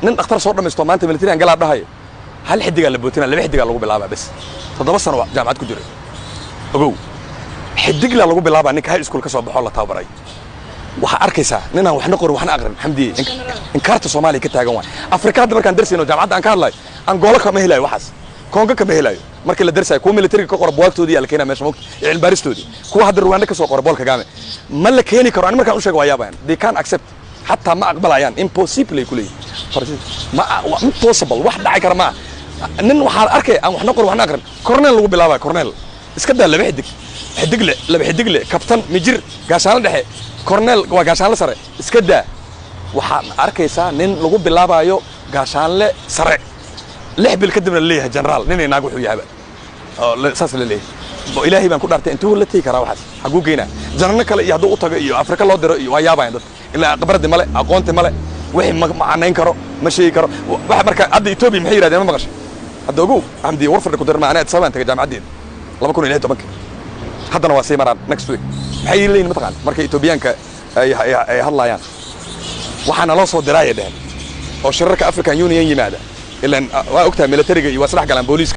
Nin dhakhtar soo dhamaysto maanta military aan galaa dhahayo, hal xidigaa la bootina, laba xidigaa lagu bilaabaa bes. 7 sano waa jaamacad ku jiray. Ogow, xidiglaa lagu bilaabaa ninka high school ka soo baxoo la tababaray. Waxaa arkaysaa ninaan waxna qorin, waxna aqrin. Xamdiye, inkaarta Soomaaliya ka taagan waay. Afrika hadda markaan darsayno, jaamacadda aan ka hadlayo, Angola kama helayo waxaas, Kongo kama helayo. Markii la darsayo, kuwa militariga ka qora buwaagtoodii yaa la keenaa meesha, mogta, iyo cilmibaaristoodii. Kuwa hadda Rwanda ka soo qora, Paul Kagame, ma la keeni karo. Ani markaan u sheego waa yaabayaan. They can't accept, xataa ma aqbalayaan. Impossible ay ku leeyihin. Ma waa impossible, wax dhacay kara maaha. Nin waxaa arkay aan waxna qorin, waxna aqrin, cornel lagu bilaabaya. Cornel iska daa, laba xidig, xidigle, laba xidigle, kabtan, mijir, gaashaanle dhexe, cornel waa gaashaanle sare iska daa. Waxaad arkaysaa nin lagu bilaabayo gaashaanle sare, 6 bil kadibna la leeyahay generaal. Ninay naag wuxuu yahaba oo saas la leeyahay. Ilaahay baan ku dhaartay, intuu la tegi karaa waxaas? Xaguu geynaa janano kale iyo hadduu u tago iyo Afrika loo diro iyo waa yaabayan dadka, ilaa khibradi male, aqoonti male, wixii ma macanayn karo, ma sheegi karo waxa. Marka hadda Etoobiya maxay yidhahdeen, ma maqashay? Hadda ogow, Xamdi, war fadhi ku dirma. Anaa Addis Ababaan tagay jaamacaddeeda 2016-ka, haddana waa sii maraan next week. Maxay leeyihin mataqaan markay Etoobiyaanka ay hadlaayaan? Waxaana loo soo diraayay dheheen oo shirarka African Union yimaada, ilaan waa ogtahay militariga iyo waa isdhex galaan booliiska.